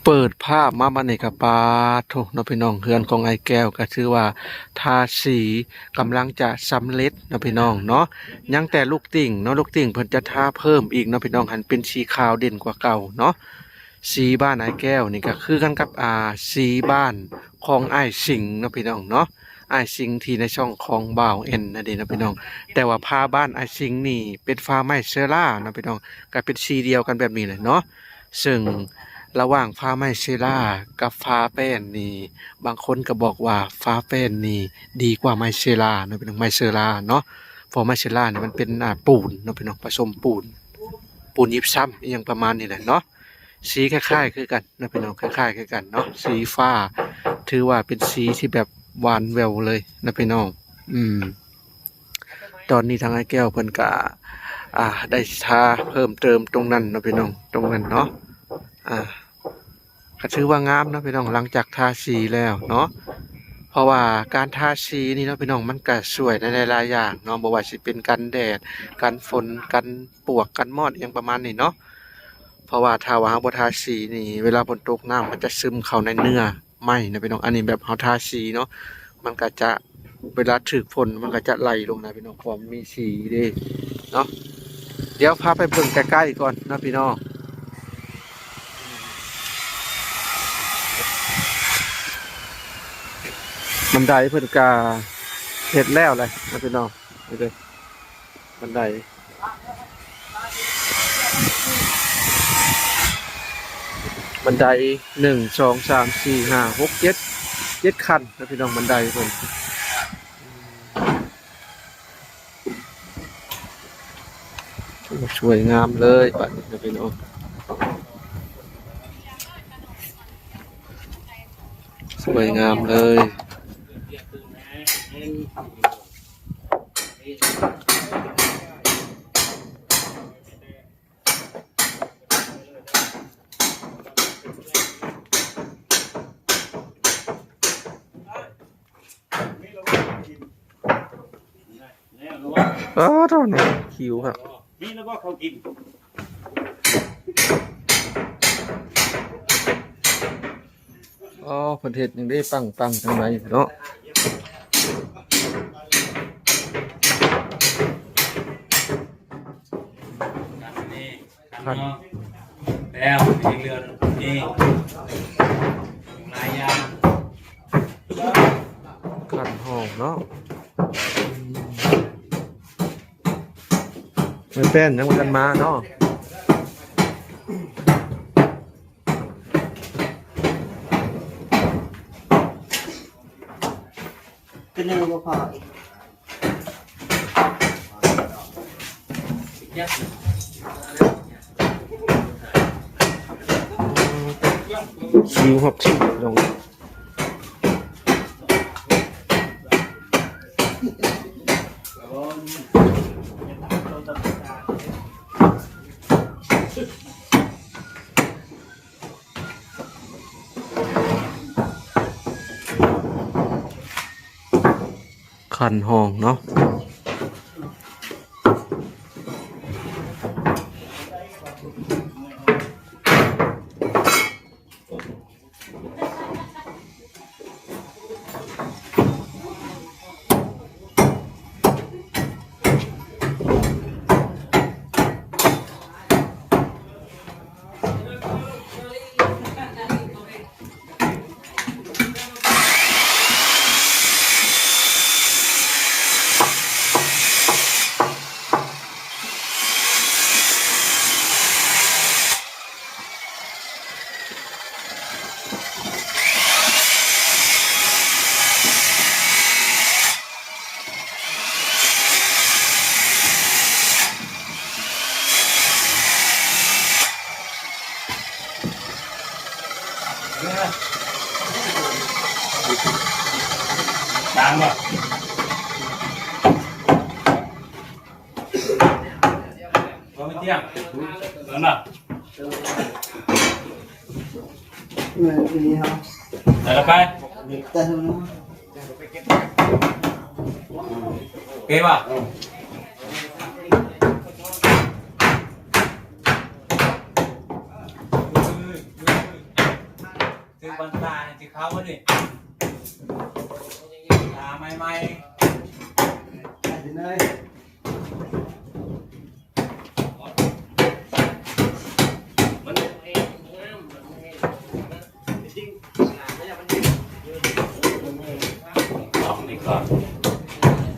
ເປີດພາບມາບັດນີ້ກໍ ປາດໂທ້ເນາະພີ່ນ້ອງ, ເຮືອນຂອງອ້າຍແກ້ວກໍຖືວ່າທາສີກຳລັງຈະສຳເລັດເນາະພີ່ນ້ອງເນາະ. ຍັງແຕ່ລູກຕິ່ງເນາະ, ລູກຕິ່ງເພິ່ນຈະທາເພີ່ມອີກເນາະພີ່ນ້ອງ, ໃຫ້ເປັນສີຂາວເດັ່ນກວ່າເກົ່າເນາະ. ສີບ້ານອ້າຍແກ້ວນີ້ກໍຄືກັນກັບ ອ່າ ສີບ້ານຂອງອ້າຍສິງເນາະພີ່ນ້ອງເນາະ. ອ້າຍສິງທີ່ໃນຊ່ອງຂອງບ່າວແອນນັ້ນເດ້ເນາະພີ່ນ້ອງ, ແຕ່ວ່າຝາບ້ານອ້າຍສິງນີ້ເປັນຝາໄມ້ເຊີລາເນາະພີ່ນ້ອງ, ກໍເປັນສີດຽວກັນແບບນີ້ແຫຼະເນາະ. ເຊິ່ງລະຫວ່າງຝາໄມ້ເຊີລາກັບຝາແປ້ນນີ້ ບາງຄົນກໍບອກວ່າຝາແປ້ນນີ້ດີກວ່າໄມ້ເຊີລາເນາະພີ່ນ້ອງ, ໄມ້ເຊີລາເນາະ, ເພາະໄມ້ເຊີລານີ້ມັນເປັນ ອ່າ ປູນເນາະພີ່ນ້ອງ, ປະສົມປູນ ປູນຢິບຊຳ ອີ່ຫຍັງປະມານນີ້ແຫຼະເນາະ. ສີຄ້າຍໆຄືກັນເນາະພີ່ນ້ອງ, ຄ້າຍໆຄືກັນເນາະ. ສີຟ້າຖືວ່າເປັນສີທີ່ແບບຫວານແຫວວເລີຍເນາະພີ່ນ້ອງ. ອືມ ຕອນນີ້ທາງອ້າຍແກ້ວເພິ່ນກະ ອ່າ ໄດ້ທາເພີ່ມເຕີມຕົງນັ້ນເນາະພີ່ນ້ອງ, ຕົງນັ້ນເນາະ. ອ່າ ກໍຖືວ່າງາມເນາະພີ່ນ້ອງ, ຫຼັງຈາກທາສີແລ້ວເນາະ. ເພາະວ່າການທາສີນີ້ເນາະພີ່ນ້ອງ ມັນກະຊ່ວຍໃນຫຼາຍໆຢ່າງເນາະ, ບໍ່ວ່າຊິເປັນກັນແດດ, ກັນຝົນ, ກັນປວກ, ກັນມອດ ອີ່ຫຍັງປະມານນີ້ເນາະ. ເພາະວ່າຖ້າວ່າເຮົາບໍ່ທາສີນີ້ ເວລາຝົນຕົກ ນ້ຳມັນຈະຊຶມເຂົ້າໃນເນື້ອ ໄມ້ນະພີ່ນ້ອງ. ອັນນີ້ແບບເຮົາທາສີເນາະ, ມັນກະຈະ ເວລາຖືກຝົນມັນກະຈະໄຫຼລົງນະພີ່ນ້ອງ, ເພາະມັນມີສີເດ້ເນາະ. ດຽວພາໄປເບິ່ງໃກ້ໆກ່ອນເນາະພີ່ນ້ອງ. ບັນໄດເພິ່ນກະເຮັດແລ້ວແຫຼະນະພີ່ນ້ອງ, ນີ້ເດ້ ບັນໄດ ບັນໄດ ໜຶ່ງ ສອງ ສາມ ສີ່ ຫ້າ ຫົກ ເຈັດ ເຈັດຂັ້ນນະພີ່ນ້ອງ, ບັນໄດເພິ່ນ. ໂອ້ ສວຍງາມເລີຍບາດນີ້ນະພີ່ນ້ອງ, ສວຍງາມເລີຍ. ອ້າ ໂທ້ ນີ້ ຫິວຄັກ. ມີແລ້ວບໍ່ເຂົ້າກິນ? ອໍ ເພິ່ນເຮັດຫຍັງເດ້ ປັງໆ ທາງໃນເນາະ. ຄັນ ແລ້ວຍັງເຫຼືອນີ້ ຫຼາຍຢ່າງ ຄັນຫ້ອງເນາະ. ແມ່ນແປ້ນຍັງບໍ່ທັນມາເນາະ. ເປັນແນວບໍ່ພໍອີກ. ຊິວຮອບຊິວລົງ. ຄັນຫ້ອງເນາະ. ດາງບໍ່? ບໍ່ມີຕຽງ ເຫັນບໍ່? ເອີ ນີ້ເຮົາ ໄດ້ລະໄປ ແຕ່ເຮົາ ໂອເຄບໍ່? ເອີ. ຄືບັນຕານີ້ຊິເຂົ້ານີ້ ຕາໃໝ່ໆ ໄປເລີຍ. ລອງນີ້ກ່ອນ.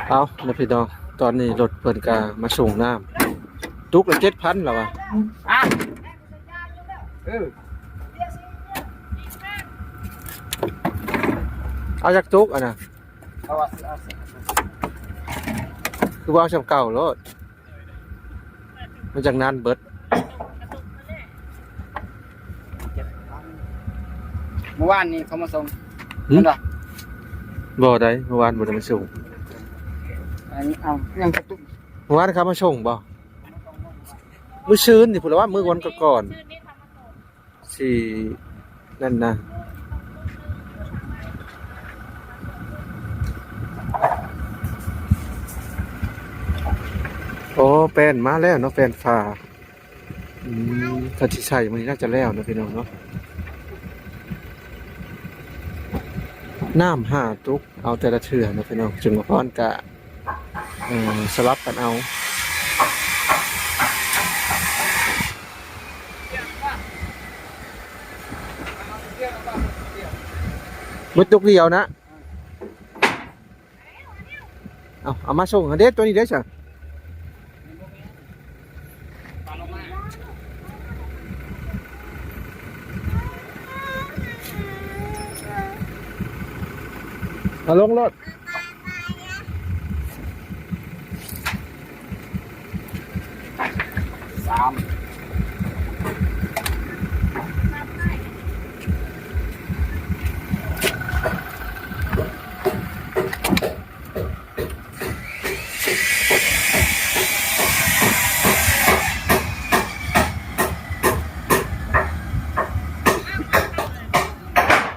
ເອົາລະພີ່ນ້ອງ, ຕອນນີ້ລົດເພິ່ນກະມາສົ່ງນ້ຳ ຕຸກລະເຈັດພັນລະວ່າ. ອ່ະ ເອີ ເອົາຈັກຕຸກອັນນະ? ເອົາ ເອົາ ຄືວ່າເອົາສ່ຳເກົ່າໂລດ. ມັນຈັ່ງນັ້ນເບິດ. ເມື່ອວານນີ້ເຂົາມາສົ່ງ. ຫືມ? ແມ່ນບໍ່? ບໍ່ໄດ໋ ເມື່ອວານບໍ່ໄດ້ມາສົ່ງ. ອັນນີ້ ເອົາ ຍັງກະຕຸກ. ເມື່ອວານເຂົາມາສົ່ງບໍ່? ມື້ຊືນນີ້ພຸ້ນລະວ່າ ມື້ວັນກ່ອນໆ. ຊິນັ້ນນະ. ໂອ້ ແປ້ນມາແລ້ວເນາະ ແປ້ນຝາ. ອືມ ຖ້າຊິໃສ່ມື້ນີ້ໜ້າຈະແລ້ວເນາະ ພີ່ນ້ອງເນາະ. ນ້ຳຫ້າຕຸກ ເອົາແຕ່ລະເທື່ອເນາະ ພີ່ນ້ອງ. ຈຶ່ງວ່າພອນກະ ເອີ ສະຫຼັບກັນເອົາ. ໝົດຕຸກດຽວນະ. ເອົາ ເອົາມາສົ່ງເດ້ ຕົວນີ້ເດ້ຊະ. ເອົາລົງໂລດ. ສາມ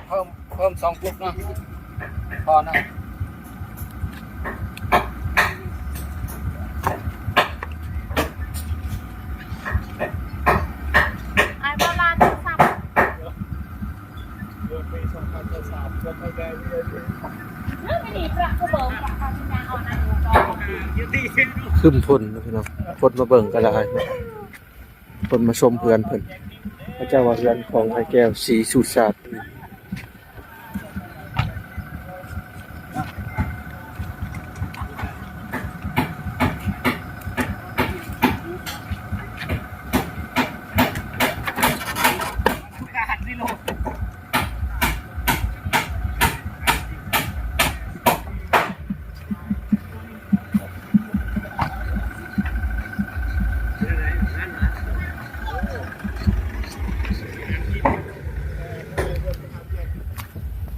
ເພີ່ມ ເພີ່ມສອງປຸກເນາະ ພໍເນາະ. ອ້າຍບໍ່ລານໂທລະສັບ ຄຶ້ມຝົນເນາະພີ່ນ້ອງ, ຄົນມາເບິ່ງກໍຫຼາຍ. ເພິ່ນມາຊົມເຮືອນເພິ່ນ, ເຂົາເຈົ້າວ່າເຮືອນຂອງອ້າຍແກ້ວ ສີສຸຊາດ.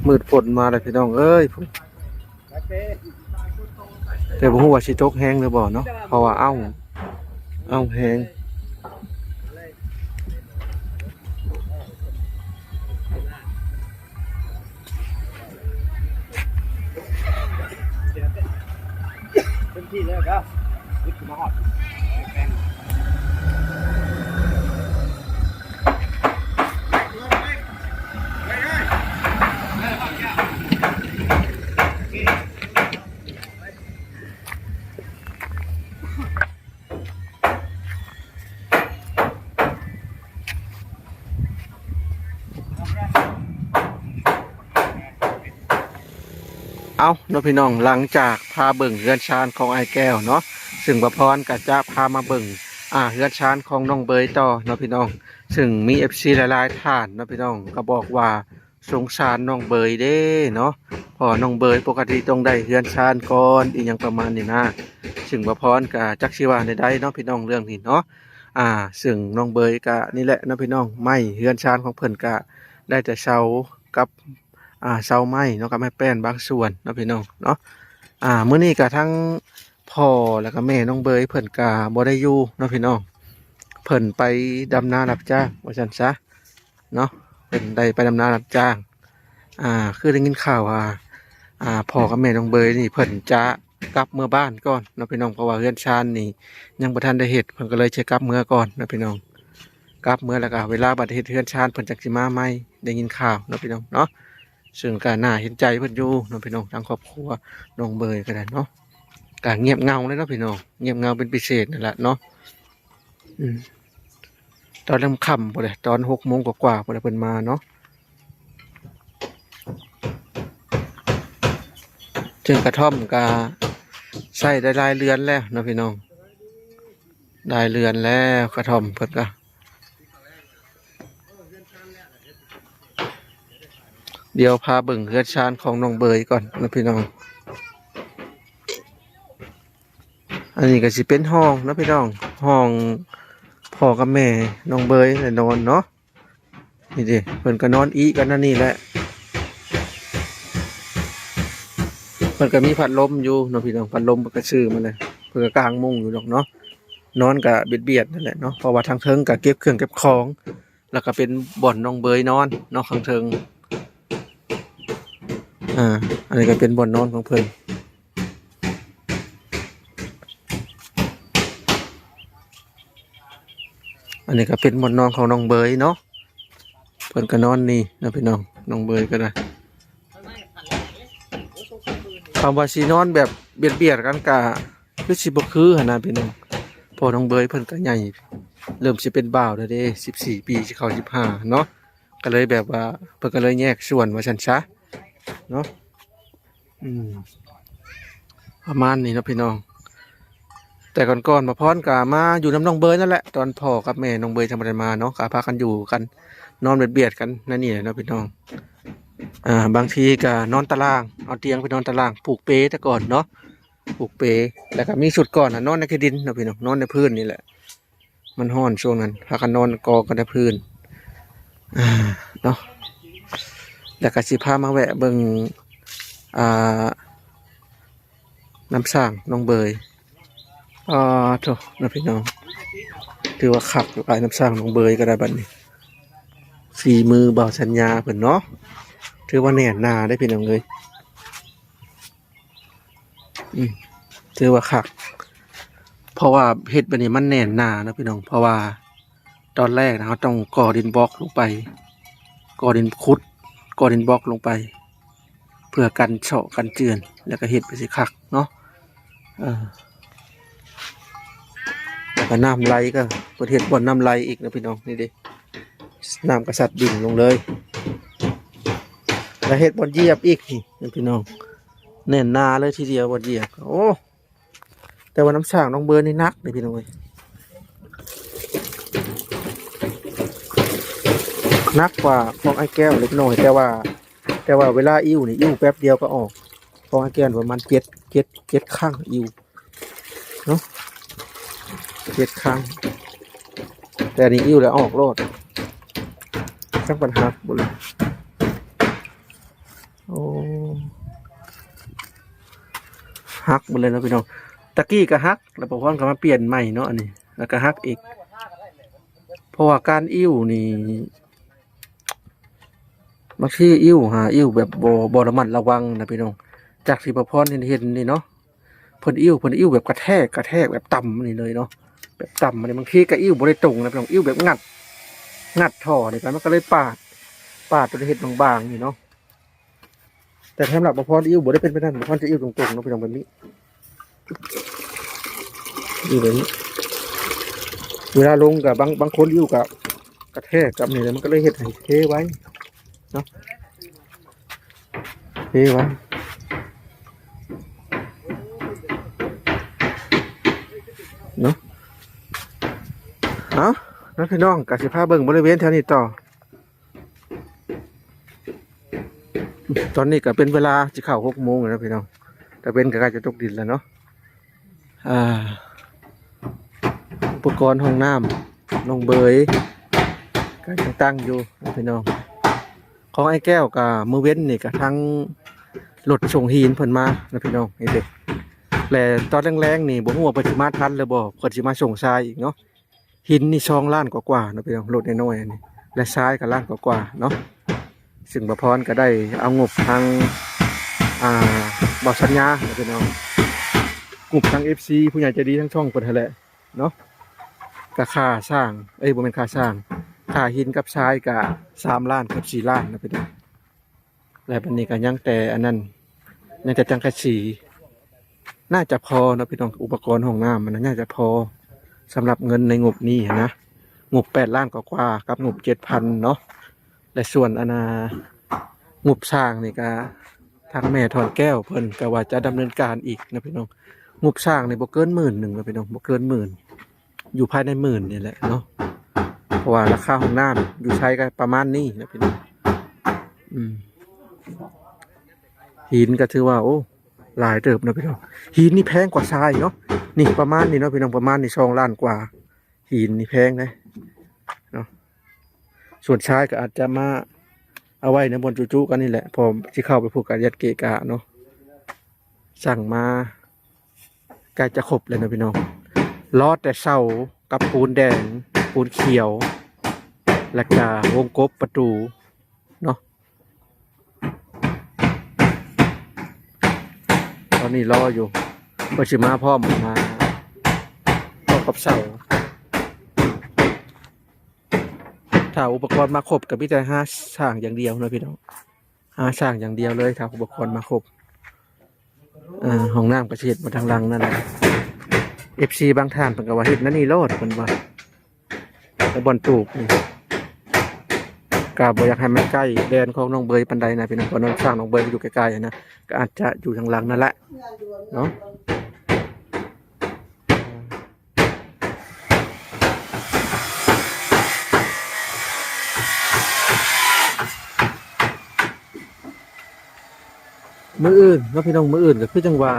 ມືດຝົນມາແລ້ວພີ່ນ້ອງເອີຍ, ແຕ່ບໍ່ຮູ້ວ່າຊິຕົກແຮງຫຼືບໍ່ເນາະ, ເພາະວ່າເອົ້າ ເອົ້າແຮງ. ເຕັມທີ່ແລ້ວກໍ ມາຮອດ. ເອົ້າເນາະພີ່ນ້ອງ, ຫຼັງຈາກພາເບິ່ງເຮືອນຊານຂອງອ້າຍແກ້ວເນາະ, ຊຶ່ງບ່າວພອນກໍຈະພາມາເບິ່ງ ອ່າ ເຮືອນຊານຂອງນ້ອງເບີຍຕໍ່ເນາະພີ່ນ້ອງ. ຊຶ່ງມີເອັຟຊີຫຼາຍໆທ່ານເນາະພີ່ນ້ອງ ກໍບອກວ່າສົງສານນ້ອງເບີຍເດ້ເນາະ, ເພາະວ່ານ້ອງເບີຍປົກກະຕິຕ້ອງໄດ້ເຮືອນຊານກ່ອນ ອີ່ຫຍັງປະມານນີ້ນະ. ຊຶ່ງບ່າວພອນກໍຈັກຊິວ່າແນວໃດເນາະພີ່ນ້ອງ ເລື່ອງນີ້ເນາະ. ອ່າ ຊຶ່ງນ້ອງເບີຍກະນີ້ແຫຼະເນາະພີ່ນ້ອງ, ໄມ້ເຮືອນຊານຂອງເພິ່ນກະໄດ້ແຕ່ເສົາກັບ ອ່າ ເສົາໄມ້ເນາະ ກັບໄມ້ແປ້ນບາງສ່ວນເນາະພີ່ນ້ອງເນາະ. ອ່າ ມື້ນີ້ກະທັງພໍ່ແລ້ວກະແມ່ນ້ອງເບີຍເພິ່ນກະບໍ່ໄດ້ຢູ່ເນາະພີ່ນ້ອງ, ເພິ່ນໄປດຳນາຮັບຈ້າງວ່າຊັ້ນຊະເນາະ, ເພິ່ນໄດ້ໄປດຳນາຮັບຈ້າງ. ອ່າ ຄືໄດ້ຍິນຂ່າວວ່າ ອ່າ ພໍ່ກັບແມ່ນ້ອງເບີຍນີ້ເພິ່ນຈະ ກັບເມືອບ້ານກ່ອນເນາະພີ່ນ້ອງ, ເພາະວ່າເຮືອນຊານນີ້ຍັງບໍ່ທັນໄດ້ເຮັດ, ເພິ່ນກໍເລີຍຊິກັບເມືອກ່ອນເນາະພີ່ນ້ອງ. ກັບເມືອແລ້ວກໍເວລາບັດເຮັດເຮືອນຊານ ເພິ່ນຈັກຊິມາໃໝ່, ໄດ້ຍິນຂ່າວເນາະພີ່ນ້ອງເນາະ. ຊຶ່ງກໍໜ້າເຫັນໃຈເພິ່ນຢູ່ເນາະພີ່ນ້ອງ, ທາງຄອບຄົວນ້ອງເບີຍກໍໄດ້ເນາະ, ກໍງຽບເຫງົາເລີຍເນາະພີ່ນ້ອງ, ງຽບເຫງົາເປັນພິເສດນັ້ນລະເນາະ. ອືມ ຕອນຄ່ຳໆພຸ້ນແຫຼະ, ຕອນຫົກໂມງກວ່າໆພຸ້ນແຫຼະ ເພິ່ນມາເນາະ. ເຊິ່ງກະທ່ອມກະໃຊ້ໄດ້ຫຼາຍເດືອນແລ້ວເນາະພີ່ນ້ອງ, ຫຼາຍເດືອນແລ້ວກະທ່ອມເພິ່ນກະ. ດຽວພາເບິ່ງເຮືອນຊານຂອງນ້ອງເບີຍກ່ອນເນາະພີ່ນ້ອງ. ອັນນີ້ກໍຊິເປັນຫ້ອງເນາະພີ່ນ້ອງ, ຫ້ອງພໍ່ກັບແມ່ນ້ອງເບີຍໄດ້ນອນເນາະ. ນີ້ເດ້ ເພິ່ນກໍນອນອີ່ກັນອັນນີ້ແຫຼະ, ເພິ່ນກໍມີພັດລົມຢູ່ເນາະພີ່ນ້ອງ, ພັດລົມເພິ່ນກໍຊື້ມາແລ້ວ, ເພິ່ນກໍກາງມຸ້ງຢູ່ດອກເນາະ. ນອນກໍບຽດໆນັ້ນແຫຼະເນາະ, ເພາະວ່າທາງເທິງກໍເກັບເຄື່ອງເກັບຂອງ ແລ້ວກໍເປັນບ່ອນນ້ອງເບີຍນອນເນາະ ຂ້າງເທິງ. ອ່າ ອັນນີ້ກໍເປັນບ່ອນນອນຂອງເພິ່ນ, ອັນນີ້ກໍເປັນບ່ອນນອນຂອງນ້ອງເບີຍເນາະ, ເພິ່ນກໍນອນນີ້ເນາະພີ່ນ້ອງ, ນ້ອງເບີຍກໍໄດ້. ຄຳວ່າຊິນອນແບບບຽດໆກັນກະຄືຊິບໍ່ຄືຫັ້ນນະພີ່ນ້ອງ, ເພາະນ້ອງເບີຍເພິ່ນກະໃຫຍ່ ເລີ່ມຊິເປັນບ່າວແລ້ວເດ້, ສິບສີ່ປີ ຊິເຂົ້າສິບຫ້າເນາະ, ກະເລີຍແບບວ່າເພິ່ນກະເລີຍແຍກສ່ວນວ່າຊັ້ນຊະເນາະ. ອືມ ປະມານນີ້ເນາະພີ່ນ້ອງ. ແຕ່ກ່ອນໆ ບ່າວພອນກະມາຢູ່ນຳນ້ອງເບີຍນັ້ນແຫຼະ, ຕອນພໍ່ກັບແມ່ນ້ອງເບີຍຍັງບໍ່ໄດ້ມາເນາະ, ກະພາກັນຢູ່ກັນ ນອນບຽດໆກັນໃນນີ້ແຫຼະເນາະພີ່ນ້ອງ. ອ່າ ບາງທີກະນອນຕາລ່າງ, ເອົາຕຽງໄປນອນຕາລ່າງ, ຜູກເປແຕ່ກ່ອນເນາະ, ຜູກເປ. ແລ້ວກະມີຊຸດກ່ອນນະ ນອນໃນຂີ້ດິນເນາະພີ່ນ້ອງ, ນອນໃນພື້ນນີ້ແຫຼະ, ມັນຮ້ອນຊ່ວງນັ້ນ ພາກັນນອນກອງກັນໃນພື້ນ ອ່າ ເນາະ. ແລ້ວກະຊິພາມາແວະເບິ່ງ ອ່າ ນ້ຳສ້າງນ້ອງເບີຍ. ອ່າ ໂທ້ ເນາະພີ່ນ້ອງ, ຖືວ່າຄັກຫຼາຍ ນ້ຳສ້າງນ້ອງເບີຍກໍໄດ້ບັດນີ້, ຝີມືບ່າວສັນຍາເພິ່ນເນາະ, ຖືວ່າແໜ້ນໜາເດ້ພີ່ນ້ອງເອີຍ. ອືມ ຖືວ່າຄັກ, ເພາະວ່າເຮັດແບບນີ້ມັນແໜ້ນໜາເນາະພີ່ນ້ອງ, ເພາະວ່າຕອນແລກນະ ເຮົາຕ້ອງກໍ່ດິນບລັອກລົງໄປ, ກໍ່ດິນຂຸດ, ກໍ່ດິນບລັອກລົງໄປ ເພື່ອກັນເຊາະກັນເຈື່ອນ, ແລ້ວກໍເຮັດໄປຊິຄັກເນາະ. ເອີ ແລ້ວກໍນ້ຳໄຫຼກໍ ເພິ່ນເຮັດບ່ອນນ້ຳໄຫຼອີກນະພີ່ນ້ອງ, ນີ້ເດ້ ນ້ຳກໍສັດດິນລົງເລີຍ, ແລ້ວເຮັດບ່ອນຢຽບອີກນີ້ນະພີ່ນ້ອງ, ແໜ້ນໜາເລີຍທີດຽວບ່ອນຢຽບ. ໂອ້ ແຕ່ວ່ານ້ຳສ້າງນ້ອງເບີຍນີ້ໜັກເດ້ພີ່ນ້ອງເອີຍ, ໜັກກວ່າຂອງອ້າຍແກ້ວເລັກນ້ອຍ, ແຕ່ວ່າ ແຕ່ວ່າເວລາອີ້ວນີ້ ອີ້ວແປັບດຽວກໍອອກ, ຂອງອ້າຍແກ້ວປະມານເຈັດ ເຈັດ ເຈັດຄັ້ງ ອີ້ວເນາະ, ເຈັດຄັ້ງ, ແຕ່ອັນນີ້ອີ້ວແລ້ວອອກໂລດ, ຈັກມັນຫັກບໍ່ລະ. ໂອ້ ຫັກໝົດເລີຍເນາະພີ່ນ້ອງ, ຕະກີ້ກໍຫັກ ແລ້ວປະພອນກໍມາປ່ຽນໃໝ່ເນາະ, ອັນນີ້ ແລ້ວກໍຫັກອີກ. ເພາະວ່າການອີ້ວນີ້ ບາງທີອີ້ວຫາ ອີ້ວແບບບໍ່ ບໍ່ລະມັດລະວັງນະພີ່ນ້ອງ, ຈາກທີ່ປະພອນເຫັນໆນີ້ເນາະ, ເພິ່ນອີ້ວ ເພິ່ນອີ້ວແບບກະແທກ ກະແທກແບບຕ່ຳນີ້ເລີຍເນາະ, ແບບຕ່ຳນີ້ ບາງທີກໍອີ້ວບໍ່ໄດ້ຕົງນະພີ່ນ້ອງ, ອີ້ວແບບງັດ ງັດທໍ່ນີ້ໄປ ມັນກໍເລີຍປາດ ປາດຈົນເຮັດບາງໆນີ້ເນາະ. ແຕ່ສຳລັບປະພອນ ອີ້ວບໍ່ໄດ້ເປັນແບບນັ້ນ, ປະພອນຈະອີ້ວຕົງໆເນາະພີ່ນ້ອງ, ແບບນີ້ ນີ້ ແບບນີ້. ເວລາລົງກໍບາງ ບາງຄົນອີ້ວກໍກະແທກກັບນີ້ແຫຼະ, ມັນກໍເລີຍເຮັດໃຫ້ເທໄວເນາະ, ເທໄວ. ເອົ້າ ເນາະພີ່ນ້ອງ ກໍຊິພາເບິ່ງບໍລິເວນແຖວນີ້ຕໍ່. ຕອນນີ້ກໍເປັນເວລາຊິເຂົ້າຫົກໂມງແລ້ວເນາະພີ່ນ້ອງ ຕາເວັນກໍໃກ້ຈະຕົກດິນແລ້ວເນາະ. ອ່າ ອຸປະກອນຫ້ອງນ້ຳນ້ອງເບີຍ ກໍຍັງຕັ້ງຢູ່ເນາະພີ່ນ້ອງ. ຂອງອ້າຍແກ້ວກໍມື້ເວັນນີ້ກໍທັງລົດສົ່ງຫີນເພິ່ນມາເນາະພີ່ນ້ອງ ນີ້ເດ້. ແລະຕອນແລງໆນີ້ບໍ່ຮູ້ວ່າເພິ່ນຊິມາທັນຫຼືບໍ່ ເພິ່ນຊິມາສົ່ງຊາຍອີກເນາະ. ຫີນນີ້ສອງລ້ານກວ່າໆເນາະພີ່ນ້ອງ ລົດນ້ອຍໆອັນນີ້ ແລະຊາຍກໍລ້ານກວ່າໆເນາະ. ຊຶ່ງບ່າວພອນກໍໄດ້ເອົາງົບທາງ ອ່າ ບ່າວສັນຍາເນາະພີ່ນ້ອງ ງົບທາງເອັຟຊີ ຜູ້ໃຫຍ່ໃຈດີທາງຊ່ອງເພິ່ນຫັ້ນແຫຼະເນາະ. ກໍຄ່າສ້າງ ເອີຍ ບໍ່ແມ່ນຄ່າສ້າງ ຄ່າຫີນກັບຊາຍກໍສາມລ້ານກັບສີ່ລ້ານເນາະພີ່ນ້ອງ. ແລະບັດນີ້ກໍຍັງແຕ່ອັນນັ້ນ ຍັງແຕ່ສັງກະສີ ໜ້າຈະພໍເນາະພີ່ນ້ອງ. ອຸປະກອນຫ້ອງນ້ຳມັນໜ້າຈະພໍສຳລັບເງິນໃນງົບນີ້ຫັ້ນນະ ງົບແປດລ້ານກວ່າໆກັບງົບເຈັດພັນເນາະ. ແລະສ່ວນອັນນ່າ ງົບສ້າງນີ້ກໍທາງແມ່ທອນແກ້ວເພິ່ນກໍວ່າຈະດຳເນີນການອີກເນາະພີ່ນ້ອງ. ງົບສ້າງນີ້ບໍ່ເກີນໝື່ນໜຶ່ງເນາະພີ່ນ້ອງ ບໍ່ເກີນໝື່ນ ຢູ່ພາຍໃນໝື່ນນີ້ແຫຼະເນາະ ເພາະວ່າລາຄາຫ້ອງນ້ຳຢູ່ໄທກໍປະມານນີ້ແຫຼະພີ່ນ້ອງ. ອືມ ຫີນກໍຖືວ່າ ໂອ້ ຫຼາຍເຕີບເນາະພີ່ນ້ອງ. ຫີນນີ້ແພງກວ່າຊາຍເນາະ ນີ້ປະມານນີ້ເນາະພີ່ນ້ອງ ປະມານນີ້ສອງລ້ານກວ່າ. ຫີນນີ້ແພງເດ້ເນາະ. ສ່ວນຊາຍກໍອາດຈະມາເອົາໄວ້ໃນບ່ອນຈຸໆກັນນີ້ແຫຼະ ເພາະຊິເຂົ້າໄປພຸ້ນກໍຢ້ານເກະກະເນາະ. ສັ່ງມາໃກ້ຈະຄົບແລ້ວເນາະພີ່ນ້ອງ ລໍແຕ່ເສົາກັບປູນແດງ ປູນຂຽວ ແລ້ວກະວົງກົບປະຕູເນາະ. ຕອນນີ້ລໍຢູ່ ເພິ່ນຊິມາພ້ອມ ມາພ້ອມກັບເສົາ. ຖ້າອຸປະກອນມາຄົບກໍມີແຕ່ຫາສ້າງຢ່າງດຽວເນາະພີ່ນ້ອງ ຫາສ້າງຢ່າງດຽວເລີຍ ຖ້າອຸປະກອນມາຄົບ. ອ່າ ຫ້ອງນ້ຳກໍຊິເຮັດມາທາງຫຼັງນັ້ນແຫຼະ. ເອັຟຊີບາງທ່ານເພິ່ນກໍວ່າເຮັດແນວນີ້ໂລດ ເພິ່ນວ່າ ແຕ່ບ່ອນຕູບນີ້ ກໍບໍ່ຢາກໃຫ້ມັນໃກ້ແດນຂອງນ້ອງເບີຍປານໃດນະພີ່ນ້ອງ ເພາະນ້ອງ ສ້າງນ້ອງເບີຍຢູ່ໃກ້ໆນະ ກໍອາດຈະຢູ່ທາງຫຼັງນັ້ນແຫຼະເນາະ. ມື້ອື່ນເນາະພີ່ນ້ອງ ມື້ອື່ນກໍຄືຈັ່ງວ່າ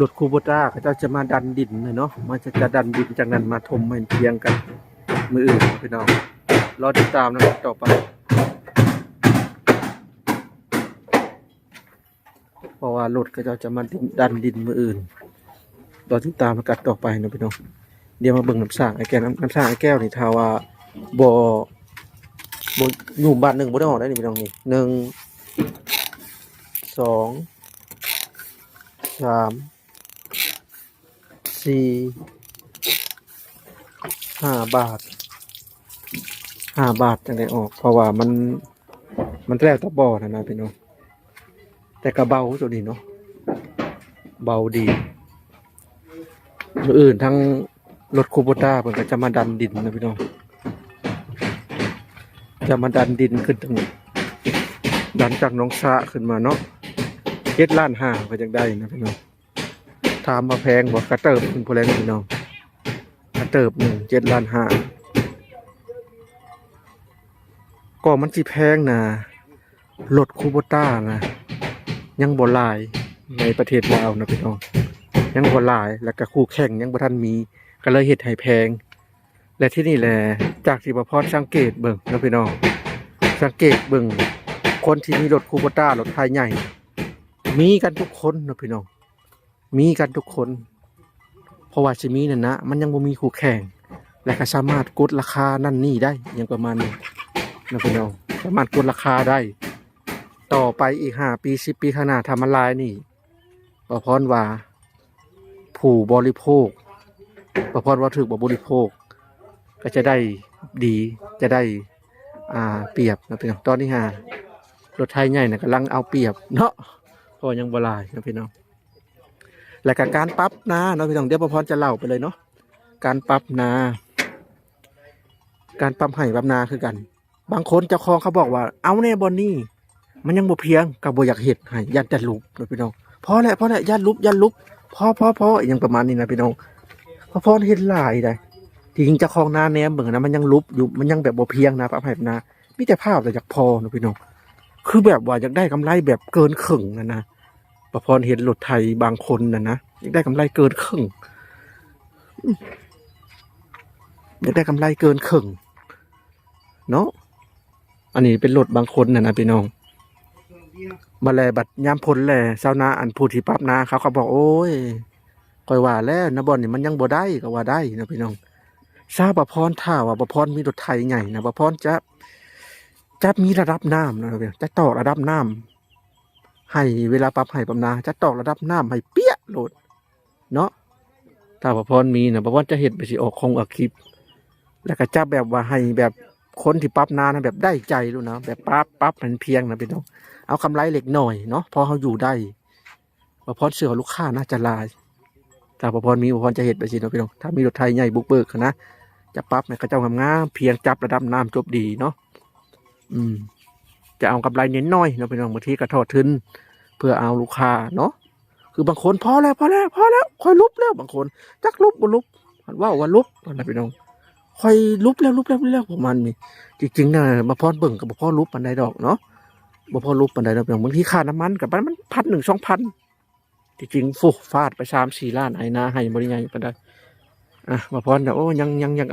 ລົດຄູໂບຕ້າເຂົາເຈົ້າຈະມາດັນດິນເນາະ ມາຈະ ຈະດັນດິນ ຈາກນັ້ນມາຖົມໃຫ້ພຽງກັນມື້ອື່ນເນາະພີ່ນ້ອງ. ລໍຕິດຕາມນຳກັນຕໍ່ໄປ ເພາະວ່າລົດເຂົາເຈົ້າຈະມາດິນ ດັນດິນມື້ອື່ນ. ລໍຕິດຕາມນຳກັນຕໍ່ໄປເນາະພີ່ນ້ອງ. ດຽວມາເບິ່ງນ້ຳສ້າງອ້າຍແກ້ວ ນ້ຳ ນ້ຳສ້າງອ້າຍແກ້ວນີ້ ຖ້າວ່າບໍ່ ບໍ່ ຢູ່ບາດໜຶ່ງບໍ່ໄດ້ອອກໄດ໋ນີ້ພີ່ນ້ອງ. ນີ້ ໜຶ່ງ ສອງ ສາມ ສີ່ ຫ້າບາດ ຫ້າບາດຈັ່ງໄດ້ອອກ ເພາະວ່າມັນ ມັນແລ້ວແຕ່ບໍ່ຫັ້ນນະພີ່ນ້ອງ. ແຕ່ກໍເບົາໂຕນີ້ເນາະ ເບົາດີ. ມື້ອື່ນທາງລົດຄູໂບຕ້າເພິ່ນກໍຈະມາດັນດິນນະພີ່ນ້ອງ ຈະມາດັນດິນຂຶ້ນທາງ ດັນຈາກໜອງສະຂຶ້ນມາເນາະ. ເຈັດລ້ານຫ້າກໍຢາກໄດ້ນະພີ່ນ້ອງ. ຖາມວ່າແພງບໍ່? ກະເຕີບໜຶ່ງພຸ້ນແຫຼະພີ່ນ້ອງ ກະເຕີບໜຶ່ງ ເຈັດລ້ານຫ້າ ກໍມັນຊິແພງນະ. ລົດຄູໂບຕ້ານະ ຍັງບໍ່ຫຼາຍໃນປະເທດລາວນະພີ່ນ້ອງ ຍັງບໍ່ຫຼາຍ ແລ້ວກະຄູ່ແຂ່ງຍັງບໍ່ທັນມີ ກໍເລີຍເຮັດໃຫ້ແພງ. ແລະ ທີ່ນີ້ແຫຼະ ຈາກທີ່ບ່າວພອນສັງເກດເບິ່ງເນາະພີ່ນ້ອງ ສັງເກດເບິ່ງ ຄົນທີ່ມີລົດຄູໂບຕ້າ ລົດໄຖໃຫຍ່ ມີກັນທຸກຄົນເນາະພີ່ນ້ອງ ມີກັນທຸກຄົນ. ເພາະວ່າຊິມີນັ້ນນະ ມັນຍັງບໍ່ມີຄູ່ແຂ່ງ ແລະ ກໍສາມາດກົດລາຄານັ້ນນີ້ໄດ້ ຫຍັງປະມານນີ້ເນາະພີ່ນ້ອງ ສາມາດກົດລາຄາໄດ້. ຕໍ່ໄປອີກຫ້າປີ ສິບປີຂ້າງໜ້າ ຖ້າມັນຫຼາຍນີ້ ບ່າວພອນວ່າຜູ້ບໍລິໂພກ ບ່າວພອນເວົ້າຖືກບໍ່? ບໍລິໂພກກໍຈະໄດ້ດີ ຈະໄດ້ ອ່າ ປຽບນະພີ່ນ້ອງ. ຕອນນີ້ຫາລົດໄຖໃຫຍ່ນະກຳລັງເອົາປຽບເນາະ ເພາະວ່າຍັງບໍ່ຫຼາຍນະພີ່ນ້ອງ. ແລ້ວກໍການປັບນາເນາະພີ່ນ້ອງ ດຽວບ່າວພອນຈະເລົ່າໄປເລີຍເນາະ ການປັບນາ ການປັບໄຮ່ປັບນາຄືກັນ. ບາງຄົນເຈົ້າຂອງເຂົາບອກວ່າ ເອົາແດ່ບ່ອນນີ້ ມັນຍັງບໍ່ພຽງ ກໍບໍ່ຢາກເຮັດໃຫ້ ຢ້ານຈະຫຼຸບເນາະພີ່ນ້ອງ. ພໍແລ້ວ ພໍແລ້ວ ຢ້ານຫຼຸບ ຢ້ານຫຼຸບ ພໍ ພໍ ພໍ ອີຫຍັງປະມານນີ້ນະພີ່ນ້ອງ. ບ່າວພອນເຫັນຫຼາຍໃດ ທີ່ຈິງເຈົ້າຂອງນາແນມເບິ່ງນະ ມັນຍັງຫຼຸບຢູ່ ມັນຍັງແບບບໍ່ພຽງນະ ປາບໄຮ່ປາບນາ ມີແຕ່ພາບແຕ່ຢາກພໍເນາະພີ່ນ້ອງ ຄືແບບວ່າຢາກໄດ້ກຳໄລແບບເກີນເຄິ່ງນັ້ນນະ. ປາພອນເຫັນລົດໄຖບາງຄົນນັ້ນນະ ຢາກໄດ້ກຳໄລເກີນເຄິ່ງ ຢາກໄດ້ກຳໄລເກີນເຄິ່ງເນາະ. ອັນນີ້ເປັນລົດບາງຄົນນັ້ນນະພີ່ນ້ອງ ມາແລະບັດຍາມຝົນແລ ຊາວນາ ອັນຜູ້ທີ່ປັບນາເຂົາກໍບອກ ໂອ້ຍ ຂ້ອຍວ່າແລ້ວນະ ບ່ອນນີ້ມັນຍັງບໍ່ໄດ້ ກໍວ່າໄດ້ເນາະພີ່ນ້ອງ. ຊາວປາພອນ ຖ້າວ່າປາພອນມີລົດໄຖໃຫຍ່ນະ ປາພອນຈະ ຈະມີລະດັບນ້ຳນະ ຈະຕອກລະດັບນ້ຳ ໃຫ້ເວລາປັບໄຮ່ປັບນາ ຈະຕອກລະດັບນ້ຳໃຫ້ເປຍໂລດເນາະ. ຖ້າປາພອນມີນະ ປາພອນຈະເຮັດໄປ ຊິອອກຄົງອອກຄລິບ ແລ້ວກໍຈະແບບວ່າໃຫ້ແບບຄົນທີ່ປັບນານະ ແບບໄດ້ໃຈໂລດນະ ແບບປັບ ປັບໃຫ້ມັນພຽງນະພີ່ນ້ອງ ເອົາກຳໄລເລັກນ້ອຍເນາະ ພໍເຮົາຢູ່ໄດ້. ປາພອນເຊື່ອວ່າລູກຄ້າໜ້າຈະຫຼາຍ ຖ້າປາພອນມີ ປາພອນຈະເຮັດໄປຊີ້ເນາະພີ່ນ້ອງ. ຖ້າມີລົດໄຖໃຫຍ່ບຸກເບີກຫັ້ນນະ ຈະປັບໃຫ້ເຂົາເຈົ້າງາມໆ ພຽງຈັບລະດັບນ້ຳຈົບດີເນາະ. ອືມ ຈະເອົາກຳໄລນ້ອຍໆເນາະພີ່ນ້ອງ ບາງທີກໍທອດທຶນເພື່ອເອົາລູກຄ້າເນາະ. ຄືບາງຄົນ ພໍແລ້ວ ພໍແລ້ວ ພໍແລ້ວ ຂ້ອຍຫຼຸບແລ້ວ ບາງຄົນຈັກຫຼຸບບໍ່ຫຼຸບ ເວົ້າວ່າຫຼຸບຫັ້ນນະພີ່ນ້ອງ ຂ້ອຍຫຼຸບແລ້ວ ຫຼຸບແລ້ວ ຫຼຸບແລ້ວ ປະມານນີ້. ຈິງໆນະ ປາພອນເບິ່ງກໍບໍ່ພໍຫຼຸບປານໃດດອກເນາະ ບໍ່ພໍຫຼຸບປານໃດດອກພີ່ນ້ອງ. ບາງທີຄ່ານ້ຳມັນກໍປະມານພັນໜຶ່ງ ສອງພັນ ທີ່ຈິງ ໂອ້ ຟາດໄປສາມສີ່ລ້ານ ໄຮ່ນາໄຮ່ບໍ່ໄດ້ໃຫຍ່ປານໃດ. ອ່ະ ປາພອນກໍ ໂອ້ ຍັງ ຍັງ ຍັງ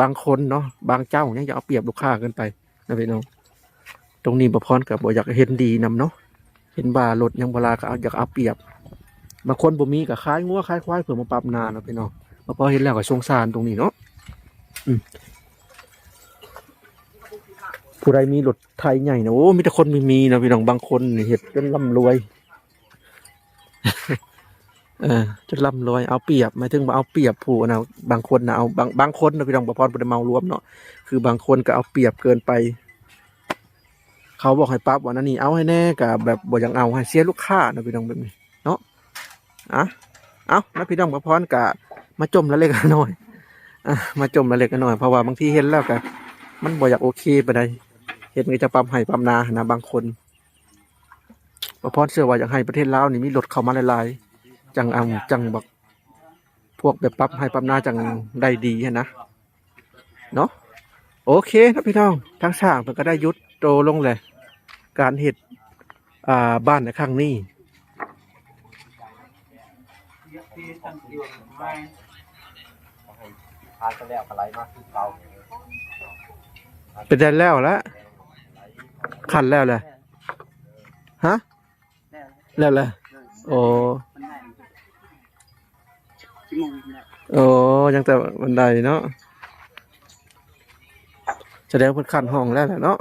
ບາງຄົນເນາະ ບາງເຈົ້າຍັງຈະເອົາປຽບລູກຄ້າເກີນໄປນະພີ່ນ້ອງ. ຕົງນີ້ປາພອນກໍບໍ່ຢາກເຫັນດີນຳເນາະ ເຫັນວ່າລົດຍັງບໍ່ຫຼາຍກໍເອົາ ຢາກເອົາປຽບ. ບາງຄົນບໍ່ມີກໍຂາຍງົວຂາຍຄວາຍເພື່ອມາປັບນາເນາະພີ່ນ້ອງ. ປາພອນເຫັນແລ້ວກໍສົງສານຕົງນີ້ເນາະ. ອືມ ຜູ້ໃດມີລົດໄຖໃຫຍ່ນະ ໂອ້ ມີແຕ່ຄົນມີໆເນາະພີ່ນ້ອງ. ບາງຄົນນີ້ເຮັດຈົນລ່ຳລວຍ ເອີ ຈົນລ່ຳລວຍ ເອົາປຽບ ໝາຍເຖິງວ່າເອົາປຽບຜູ້ນະ ບາງຄົນນະ ເອົາ ບາງ ບາງຄົນນະພີ່ນ້ອງ ປາພອນບໍ່ໄດ້ເໝົາລວມເນາະ ຄືບາງຄົນກໍເອົາປຽບເກີນໄປ. ເຂົາບອກໃຫ້ປັບອັນນັ້ນນີ້ ເອົາໃຫ້ແດ່ ກໍແບບບໍ່ຢາກເອົາ ໃຫ້ເສຍລູກຄ້ານະພີ່ນ້ອງ ແບບນີ້ເນາະ. ອ່ະ ເອົານະພີ່ນ້ອງ ປາພອນກະມາຈົ່ມລະເລັກລະນ້ອຍ ອ່ະ ມາຈົ່ມລະເລັກລະນ້ອຍ ເພາະວ່າບາງທີເຫັນແລ້ວກະມັນບໍ່ຢາກໂອເຄປານໃດ ເຫັນເຂົາເຈົ້າປັບໄຮ່ປັບນາຫັ້ນນະ ບາງຄົນ. ປາພອນເຊື່ອວ່າຢາກໃຫ້ປະເທດລາວນີ້ມີລົດເຂົ້າມາຫຼາຍໆ ຈັ່ງ ອ່າ ຈັ່ງແບບ ພວກແບບປັບໄຮ່ປັບນາຈັ່ງໄດ້ດີຫັ້ນນະ ເນາະ. ໂອເຄເນາະພີ່ນ້ອງ ທາງຊ່າງເພິ່ນກໍໄດ້ຢຸດໂຕລົງແຫຼະ ການເຮັດ ອ່າ ບ້ານໃນຄັ້ງນີ້. ເປັນໄດ້ແລ້ວລະ ຂັ້ນແລ້ວແຫຼະ ຮະ? ແລ້ວແຫຼະ ໂອ້ ໂອ້ ຍັງແຕ່ບັນໄດເນາະ ສະແດງເພິ່ນຂັ້ນຫ້ອງແລ້ວແຫຼະເນາະ.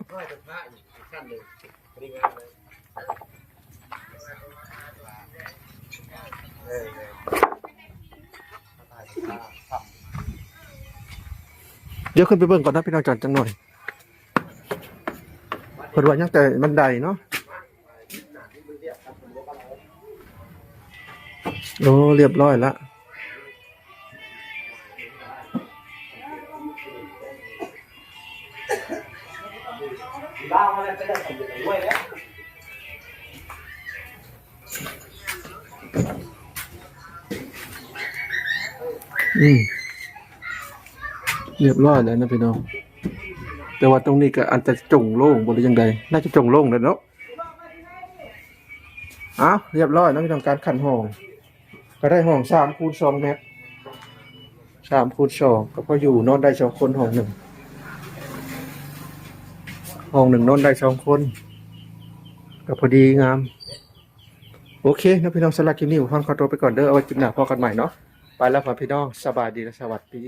ດຽວຂຶ້ນໄປເບິ່ງກ່ອນນະພີ່ນ້ອງ ຈັກໜ້ອຍ ເພິ່ນວ່າຍັງແຕ່ບັນໄດເນາະ. ໂອ້ ລຽບຮ້ອຍລະ ອືມ ລຽບຮ້ອຍແລ້ວນະພີ່ນ້ອງ ແຕ່ວ່າຕົງນີ້ກໍອາດຈະໂຈ່ງໂລ່ງບໍ່ ຫຼືຈັ່ງໃດ ໜ້າຈະໂຈ່ງໂລ່ງແລ້ວເນາະ. ອ້າວ ລຽບຮ້ອຍເນາະພີ່ນ້ອງ ການຂັ້ນຫ້ອງ ກໍໄດ້ຫ້ອງສາມຄູນສອງແມັດ ສາມຄູນສອງ ກໍພໍຢູ່ ນອນໄດ້ສອງຄົນຫ້ອງໜຶ່ງ ຫ້ອງໜຶ່ງນອນໄດ້ສອງຄົນ ກໍພໍດີງາມ. ໂອເຄເນາະພີ່ນ້ອງ ສຳລັບຄລິບນີ້ ປາພອນຂໍຕົວໄປກ່ອນເດີ ເອົາໄວ້ຄລິບໜ້າພໍ້ກັນໃໝ່ເນາະ. ໄປແລ້ວພໍ່ແມ່ພີ່ນ້ອງ ສະບາຍດີ ແລະ ສະຫວັດດີ.